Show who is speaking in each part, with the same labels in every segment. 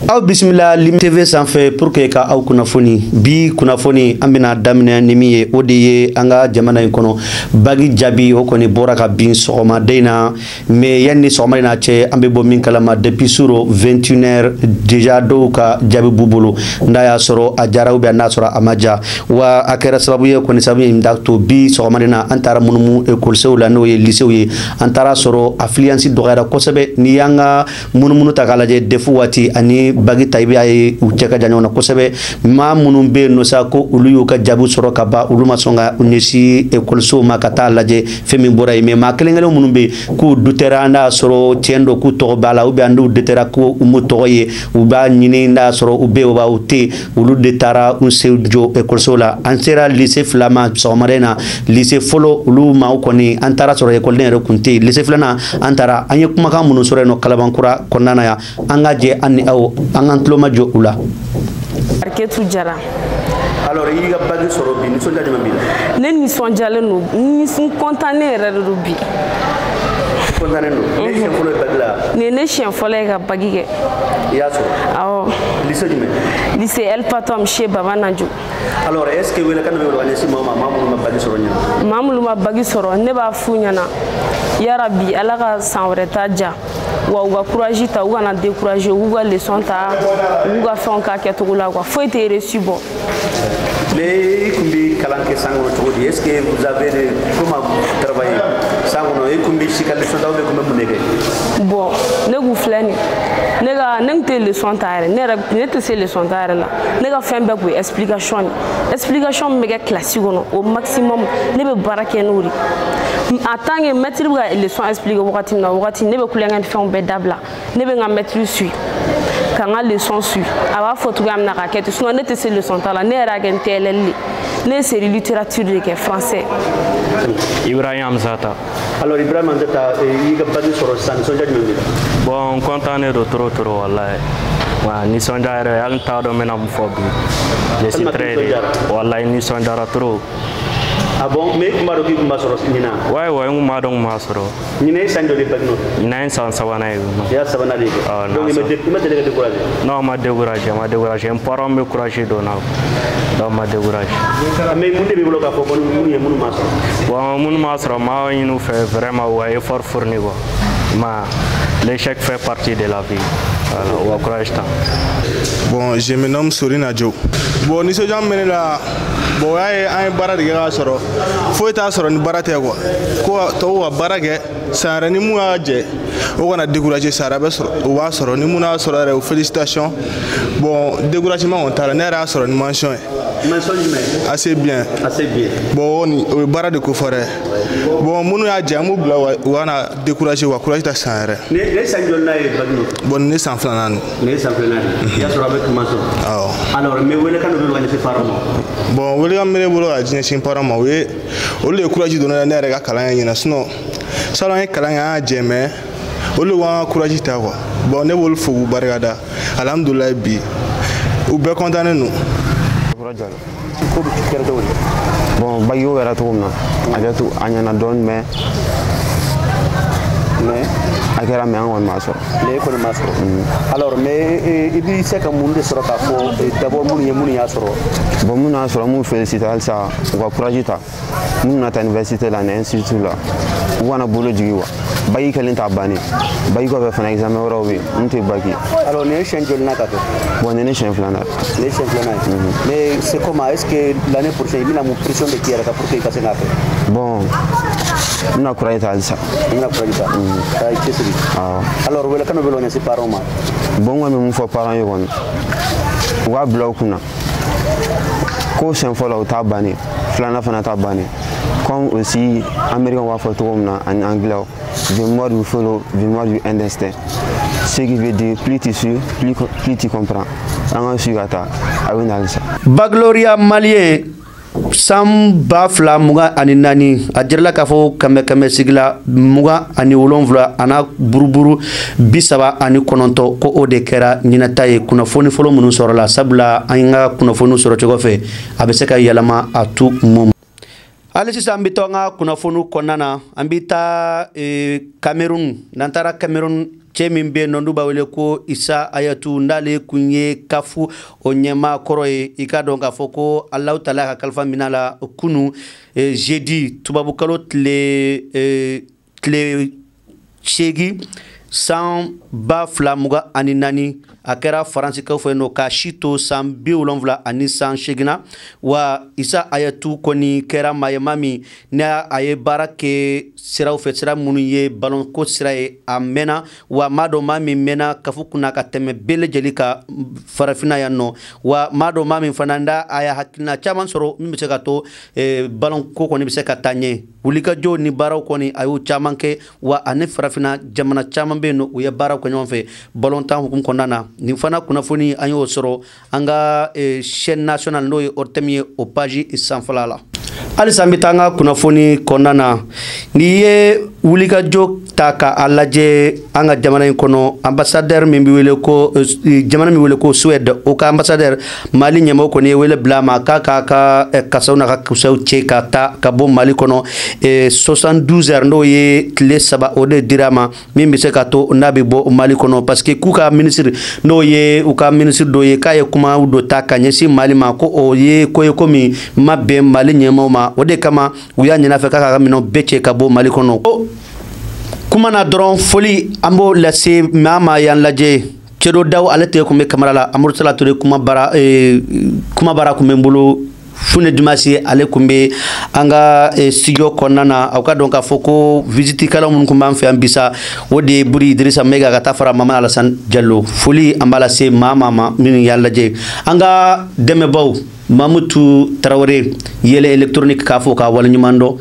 Speaker 1: Aw bisimila Lim TV sanfɛ pour que ka aw kunnafoni. Bi kunnafoni, an bɛna daminɛ ni min ye, o de ye an ka jamana in kɔnɔ bac jaabi, o kɔni bɔra ka bin sɔgɔmaden na. Mais yanni sɔgɔma in na cɛ, an bɛ bɔ min kalama, depuis suro 21 heures déjà, dɔw ka jaabi b'u bolo, n'a y'a sɔrɔ a jara ou bien n'a sɔrɔ a ma ja. Wa a kɛra sababu ye kɔni, sababu in da to bi sɔgɔmaden na, an taara munumunu ekɔlisow la, n'o ye lycée ye, an taara sɔrɔ affluence dɔgɔyara kosɛbɛ. N'i y'an ka munumunu ta k'a lajɛ, DEF waati ani bac ta, i b'a ye u cɛ ka jan ɲɔgɔn na kosɛbɛ. Maa minnu bɛ yen nɔ sa ko olu y'u ka jaabi sɔrɔ ka ban, olu ma sɔn ka u ɲɛsin ekɔlisow ma ka taa lajɛ fɛn min bɔra yen. Mais maa kelen kelen minnu bɛ yen k'u dutɛra, n'a y'a sɔrɔ tiɲɛ don k'u tɔgɔ b'a la, ou bien n'u dutɛra ko u m'u tɔgɔ ye, u b'a ɲini, n'a y'a sɔrɔ u bɛ yen, u tɛ yen, olu de taara u sen jɔ ekɔliso la. An sera lycée fila ma sɔgɔmada in na. Lycée fɔlɔ, olu maaw kɔni, an taara sɔrɔ ekɔliden yɛrɛ kun tɛ yen. Lycée filanan, an taara, an ye kumakan minnu sɔrɔ yen nɔ Kalabankura kɔnɔna na yan, an ka jɛ an ni aw, an k'an tulo majɔ u la.
Speaker 2: Ariketu Jara.
Speaker 1: Alors, i y'i ka bac sɔrɔ bi, nisɔndiya jumɛn b'i la?
Speaker 2: Ne nisɔndiyalen don, n kɔntannen yɛrɛ de don bi.
Speaker 1: Kɔntannen don. Ne siɲɛ fɔlɔ ye bac la?
Speaker 2: Nin ye ne siɲɛ fɔlɔ ye ka bac kɛ.
Speaker 1: I y'a sɔrɔ?
Speaker 2: Awɔ.
Speaker 1: Lycée jumɛn?
Speaker 2: Lycée El Patom chez Baba Nadio.
Speaker 1: Alors, est ce que welekan dɔ bɛ bolo ka ɲɛsin maaw ma, maa minnu ma bac sɔrɔ ɲinan?
Speaker 2: Maa minnu ma bac sɔrɔ, ne b'a f'u ɲɛna, yarabi Ala ka san wɛrɛ ta diya, wa u ka courage ta, u kana décourager, u k'u ka leçon ta, u k'u ka fɛnw k'a kɛcogo la quoi, foyi tɛ reçu bɔ.
Speaker 1: Mais i kun bɛ kalan kɛ san kɔnɔ cogo di? Est ce que vous avez des, comment vous travaillez san kɔnɔ? I kun bɛ si ka leçon ta ou bien kun bɛ mun de kɛ?
Speaker 2: Bon, ne kun filɛ nin, ne ka ne kun tɛ leçon ta yɛrɛ, ne yɛrɛ ne tɛ se leçon ta yɛrɛ la. Ne ka fɛn bɛɛ kun ye explication de, explication min bɛ kɛ classe kɔnɔ, au maximum ne bɛ baara kɛ n'o de. En tant que maître bɛ ka leçon expliquer wagati min na, o wagati ne bɛ kulonkɛ ni fɛnw bɛɛ dabila, ne bɛ n ka maître suit, ka n ka leçon suit, a b'a fɔ cogoya min na k'a kɛ ten. Sinon ne tɛ se leçon ta la, ne yɛrɛ y'a kɛ n TLL de, ne ye série littérature de kɛ, français.
Speaker 3: Ibrahim Hamzata.
Speaker 1: Alors, Ibrahim Hamzata, i y'i ka bac sɔrɔ sisan, nisɔndiya jumɛn b'i la?
Speaker 3: Bon, n content don trop trop, wallahi. Wa nisɔndiya yɛrɛ, hali n t'a dɔn n bɛna mun fɔ bi. Je suis très, wallahi, nisɔndiyara trop.
Speaker 1: Ah bon? Mais i kun b'a dɔn k'i kun b'a sɔrɔ ɲinan?
Speaker 3: Ouais, n kun b'a dɔn n kun b'a sɔrɔ.
Speaker 1: Ɲinan ye san joli bac nɔfɛ?
Speaker 3: Ɲinan ye san sabanan ye.
Speaker 1: I y'a sabanan de kɛ. Donc i ma deli ka décourager?
Speaker 3: Non, n ma décourager, n ma décourager. N parents bɛ courage don n na. Donc n ma décourager.
Speaker 1: Mais mun de b'i bolo k'a fɔ ko minnu ye, minnu m'a sɔrɔ?
Speaker 3: Bon, minnu m'a sɔrɔ, n b'a ɲini u fɛ vraiment u ka effort fourni quoi. Mais l'échec fait partie de la vie. Voilà, u ka courage ta.
Speaker 4: Bon, je me nomme Sorina Joe. Bon, nisɔndiya min bɛ ne la, bon, o y'a ye an ye baara de kɛ k'a sɔrɔ, foyi t'a sɔrɔ ni baara tɛ quoi. Ko tɔw ka baara kɛ san yɛrɛ, ni mun y'a jɛ, o kana décourager, san yɛrɛ bɛ sɔrɔ, o b'a sɔrɔ. Ni mun y'a sɔrɔ yɛrɛ, o félicitation. Bon, découragement kɔni t'a la, ne yɛrɛ y'a sɔrɔ ni mention ye.
Speaker 1: Mention jumɛn?
Speaker 4: Assez bien.
Speaker 1: Assez bien.
Speaker 4: Bon, o ni o ye baara de ko fɔ dɛ. Bon, minnu y'a jɛ, an b'u bila u kana décourager, u ka courage ta san yɛrɛ.
Speaker 1: Ne san joli n'a ye bac nɔfɛ?
Speaker 4: Bon, ne san filanan don.
Speaker 1: Ne ye san filanan de ye. I y'a sɔrɔ a bɛ kuma sɔrɔ.
Speaker 4: Awɔ.
Speaker 1: Alors, mais welekan dɔ bɛ ka ɲɛsin parents ma?
Speaker 4: Bon, welekan min bɛ ne bolo ka ɲɛsin parents ma, o ye olu de ye courage don ne la ne yɛrɛ ka kalan in ɲɛna. Sinon salon an ye kalan kɛ, an y'a jɛ, mais olu de ko an ka courage ta quoi. Bon, ne b'olu fo k'u barikada, alhamdulilayi, bi u bɛɛ content don.
Speaker 1: Ko bɛ kɛra cogo di?
Speaker 5: Bon, bac ko kɛra cogo min na, a kɛ to a ɲɛna dɔɔni, mais
Speaker 1: mais
Speaker 5: a kɛra, mais an kɔni m'a sɔrɔ.
Speaker 1: Mais e kɔni m'a sɔrɔ. Alors, mais i bɛ se ka mun de sɔrɔ k'a fɔ d'abord minnu ye, minnu y'a sɔrɔ?
Speaker 5: Bon, minnu y'a sɔrɔ, mun félicité halisa, u ka courage ta. Minnu na taa université la ani institut la, u kana bolo jigin quoi. Bac kɛlen t'a bannen, bac kɔfɛ fana examen wɛrɛw bɛ yen mun tɛ bac.
Speaker 1: Alors, nin ye siɲɛ joli n'a ka kɛ?
Speaker 5: Bon, nin ye ne siɲɛ filanan ye.
Speaker 1: Nin ye siɲɛ filanan ye. Mais c'est comment? Est ce que l'année prochaine i bɛna mun pression de k'i yɛrɛ kan pour que i ka se k'a kɛ?
Speaker 5: Bon, n bɛna courage ta halisa.
Speaker 1: I bɛna courage ta ka i cɛsiri.
Speaker 5: Awɔ.
Speaker 1: Alors, welekan dɔ bɛ ka ɲɛsin parents ma?
Speaker 5: Bon, n kɔni bɛ mun fɔ parents ye kɔni, u k'a bila u kunna ko siɲɛ fɔlɔ o t'a bannen, filanan fana t'a bannen. Comme aussi américain b'a fɔ cogo min na ani anglais, "The more you follow, the more you understand", ce qui veut dire plus tu suis, plus tu comprends. An ka su ka taa, a bɛ na halisa.
Speaker 1: Baccalauréat malien san 2024, a jirala k'a fɔ kɛmɛ kɛmɛ sigila 27 a n'a buruburu 39, ko o de kɛra ɲinata ye kunnafoni fɔlɔ minnu sɔrɔla, sabula an ka kunnafoni sɔrɔ cogo fɛ, a bɛ se ka yɛlɛma a tu mun. Hali sisan an bɛ to an ka kunnafoniw kɔnɔna na, an bɛ taa Cameroun. N'an taara Cameroun, Cɛ min bɛ yen nɔ n'u b'a wele ko Isa Ayatu, n'ale kun ye kafu o ɲɛmaa kɔrɔ ye. I k'a dɔn k'a fɔ ko Alahu Taala ka kalifa minɛ la kunu jeudi tubabukalo tile 8 san 2024. A kɛra Faransikaw fɛ yen nɔ k'a si to san 78 na. Wa Isa Ayatu kɔni kɛra maa ye, maa min ni a ye baara kɛ siraw fɛ, sira minnu ye balonko sira ye, a mɛnna. Wa maa dɔ, maa min mɛnna kafu kunna ka tɛmɛ bɛɛ lajɛlen kan farafinna yan nɔ. Wa maa dɔ, maa min fana da a ye hakilina caman sɔrɔ min bɛ se ka to balonko kɔni bɛ se ka taa ɲɛ. Wulikajɔ ni baaraw kɔni a y'o caman kɛ. Wa ani farafinna jamana caman bɛ yen nɔ, u ye baaraw kɛ ɲɔgɔn fɛ balontan hukumu kɔnɔna na. Nin fana kunnafoni an y'o sɔrɔ an ka chaîne nationale, n'o ye ORTM ye, o page sanfɛla la. Halisa an bɛ taa an ka kunnafoni kɔnɔna na. N'i ye wulikajɔ ta k'a lajɛ an ka jamana in kɔnɔ, ambassadeur min bɛ wele ko jamana min wele ko Suède, o ka ambassadeur, Mali ɲɛmɔgɔ kɔni ye wele bila a ma k'a k'a ka kasaw n'a ka kusaw cɛ ka taa ka bɔ Mali kɔnɔ. 72 heures, n'o ye tile 3, o de dira a ma min bɛ se ka to n'a bɛ bɔ Mali kɔnɔ, parce que k'u ka ministre, n'o ye u ka ministre dɔ ye, k'a ye kuma dɔ ta ka ɲɛsin Mali ma, ko o ye ko ye ko min ma bɛn Mali ɲɛmaaw ma. O de kama u y'a ɲini a fɛ k'a ka minɛnw bɛɛ cɛ ka bɔ Mali kɔnɔ. Kuma na dɔrɔn, foli an b'o lase maa maa y'an lajɛ. Cɛdo Daw, ale tɛ kun bɛ kamara la. Amadu Sala Ture, kuma bara kun bɛ n bolo. Fune Dumasi, ale kun bɛ an ka studio kɔnɔna na. Aw ka dɔn k'a fɔ ko visitikɛlaw minnu kun b'an fɛ yan bisa, o de ye Buri Idrissa Mega ka taa fara Mama Alassane Diallo. Foli an b'a lase maa maa ma minnu y'an lajɛ. An ka dɛmɛbaw, Mamutu Tarawele yɛlɛ électronique, k'a fɔ k'a waleɲuman dɔn.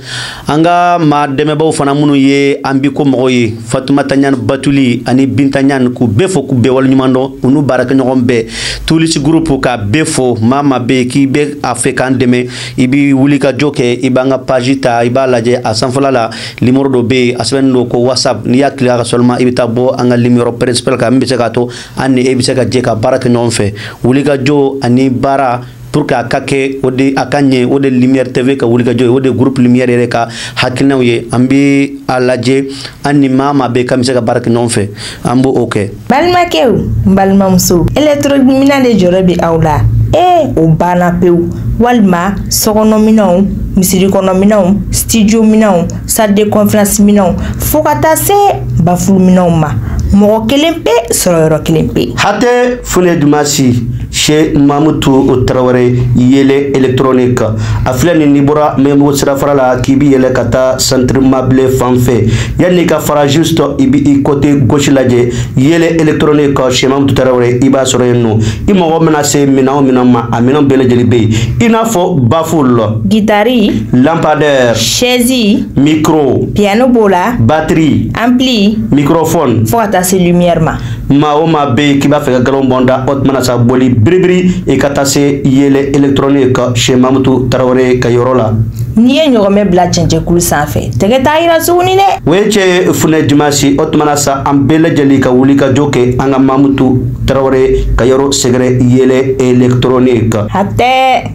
Speaker 1: An ka maa dɛmɛbaw fana minnu ye an bi ko mɔgɔw ye, Fatumata Ɲani Batuli ani Binta Ɲani, k'u bɛɛ fo k'u bɛɛ waleɲuman dɔn, u n'u baarakɛɲɔgɔn bɛɛ. Tulisi groupe, k'a bɛɛ fo. Maa maa bɛ yen k'i bɛ a fɛ k'an dɛmɛ, i b'i wuli ka jɔ kɛ, i b'an ka page ta, i b'a lajɛ a sanfɛla la, numéro dɔ bɛ yen a sɛbɛnnen don ko WhatsApp. N'i y'a cliquer a kan seulement, i bɛ taa bɔ an ka numéro principal kan min bɛ se k'a to an ni e bɛ se ka jɛ ka baara kɛ ɲɔgɔn fɛ. Wuli ka jɔ ani baara pour que a ka kɛ, o de a ka ɲɛ, o de Lumière TV ka wulikajɔ ye, o de groupe Lumière yɛrɛ ka hakilinaw ye. An bɛ a lajɛ an ni maa maa bɛ k'an bɛ se ka baara kɛ ɲɔgɔn fɛ, an b'o kɛ.
Speaker 6: Balimakɛw, n balimamuso, électronique de jɔyɔrɔ bɛ aw la. O banna pewu. Walima sokɔnɔminɛnw, misiri kɔnɔminɛnw, studio minɛnw, salle de conférence minɛnw, fo ka taa se bafulu minɛnw ma. Mɔgɔ kelen pe sɔrɔ yɔrɔ kelen pe.
Speaker 1: Hatɛ Fune Dumasi chez Mamutu Tarawele yɛlɛ électronique. A filɛ nin, n'i bɔra Mɛmɔgɔ sirafara la k'i bi yɛlɛ ka taa centre mabile fan fɛ, yanni ka fara juste, i bi i côté gauche lajɛ, yɛlɛ électronique chez Mamutu Tarawele, i b'a sɔrɔ yen nɔ. I mago mana se minɛn o minɛn ma, a minɛn bɛɛ lajɛlen bɛ yen, i n'a fɔ baffle,
Speaker 6: guitare,
Speaker 1: lampadaire,
Speaker 6: chaise,
Speaker 1: micro,
Speaker 6: piano b'o la,
Speaker 1: batterie,
Speaker 6: ampli,
Speaker 1: microphone,
Speaker 6: fo ka taa se lumière ma.
Speaker 1: Maa o maa bɛ yen k'i b'a fɛ ka galon bɔn da, o tuma na sa boli biribiri i ka taa se yɛlɛ électronique chez Mamutu Tarawele ka yɔrɔ la.
Speaker 6: N'i ye ɲɔgɔmɛ bila cɛncɛnkulu sanfɛ, tɛgɛ t'a yira tuguni dɛ.
Speaker 1: O ye cɛ Funɛ Dumasi. O tuma na sa, an bɛɛ lajɛlen ka wuli ka jɔ kɛ an ka Mamutu Tarawele ka yɔrɔ sɛgɛrɛ yɛlɛ électronique.
Speaker 6: Hatɛ.